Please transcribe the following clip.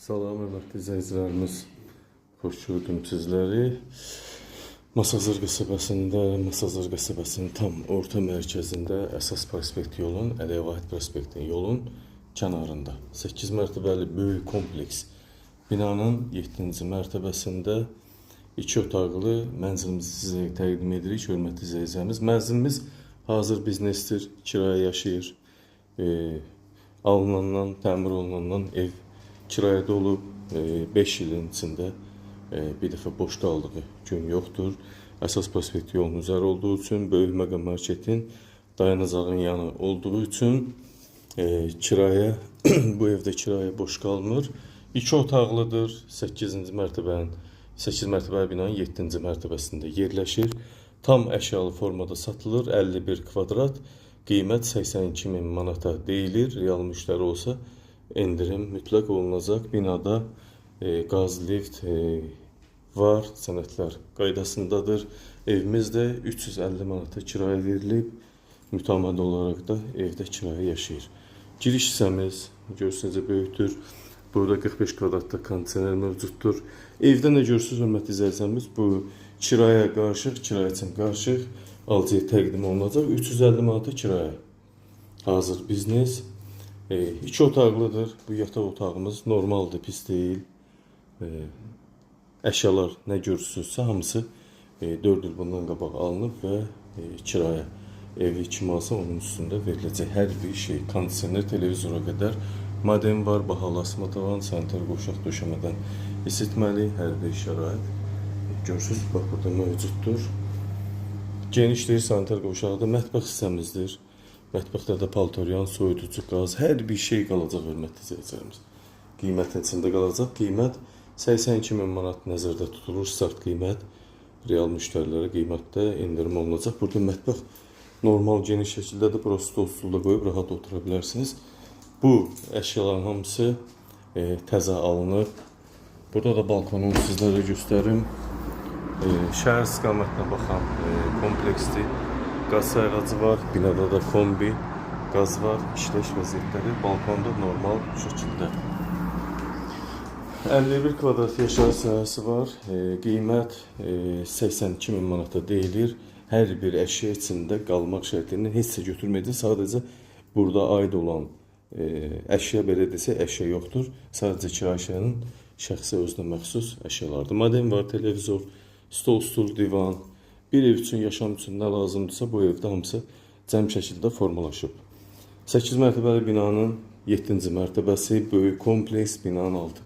Salam hörmətli izləyicilərimiz. Xoş gördüm sizləri. Masazır qəsəbəsində, Masazır qəsəbəsinin tam orta mərkəzində əsas prospekt yolun, Əliyev Vahid prospektinin yolun kənarında 8 mərtəbəli böyük kompleks binanın 7-ci mərtəbəsində 2 otaqlı mənzilimizi sizə təqdim edirik, hörmətli izləyicilərimiz. Mənzilimiz hazır biznesdir, kirayə yaşayır. Alınandan, təmir olunandan ev kirayədə olub, 5 ilin içində bir dəfə boş qaldığı gün yoxdur. Əsas prospekt yolunun üzəri olduğu üçün, böyük mega marketin dayanacağın yanı olduğu üçün kirayə bu evdə kirayə boş qalmır. 2 otaqlıdır. 8-ci mərtəbənin 8 mərtəbəli binanın 7-ci mərtəbəsində yerləşir. Tam əşyalı formada satılır. 51 kvadrat. Qiymət 82 min manata deyilir. Real müştəri olsa endirim mütləq olunacaq. Binada qaz, lift var, sənədlər qaydasındadır. Evimiz də 350 manata kirayə verilib. Mütəmadi olaraq da evdə kirayə yaşayır. Giriş hissəmiz görürsünüz necə böyükdür. Burada 45 kvadratda kondisioner mövcuddur. Evdə nə görürsünüz, hörmətli izləyicilərimiz, bu kirayə qarışıq, kirayə üçün qarışıq alıcıya təqdim olunacaq. 350 manata kirayə. Hazır biznes. İki otaqlıdır. Bu yataq otağımız normaldır, pis deyil. Əşyalar nə görürsünüzsə hamısı 4 il bundan qabaq alınıb və kirayə evi kim alsa onun üstündə veriləcək hər bir şey, kondisioner, televizora qədər modem var, bahalı asma tavan, sanitar qovşaq döşəmədən isitməli hər bir şərait görürsünüz, bax burada mövcuddur. Genişdir, sanitar qovşağı da mətbəx hissəmizdir. Mətbəxdə də paltoryan, soyuducu, qaz, hər bir şey qalacaq, hörmətli izləyicilərimiz. Qiymətin içində qalacaq. Qiymət 82 min manat nəzərdə tutulur. Start qiymət. Real müştərilərə qiymətdə endirim olunacaq. Burada mətbəx normal geniş şəkildədir. Bura stol, stul da qoyub rahat otura bilərsiniz. Bu əşyaların hamısı təzə alınıb. Burada da balkonu sizlərə göstərim. Şəhər istiqamətinə baxan kompleksdir. Qaz sayğacı var, binada da kombi, qaz var, işləyiş vəziyyətdədir. Balkonda normal şəkildə. 51 kvadrat yaşayış sahəsi var. Qiymət 82 min manata deyilir. Hər bir əşya içində qalmaq şərti ilə heç nə götürməyəcək. Sadəcə burada aid olan əşya, belə desək, əşya yoxdur. Sadəcə kirayəşənin şəxsi özünə məxsus əşyalardır. Modem var, televizor, stol, stul, divan. Bir ev üçün, yaşam üçün nə lazımdırsa bu evdə hamısı cəm şəkildə formalaşıb. 8 mərtəbəli binanın 7-ci mərtəbəsi, böyük kompleks binanın altı.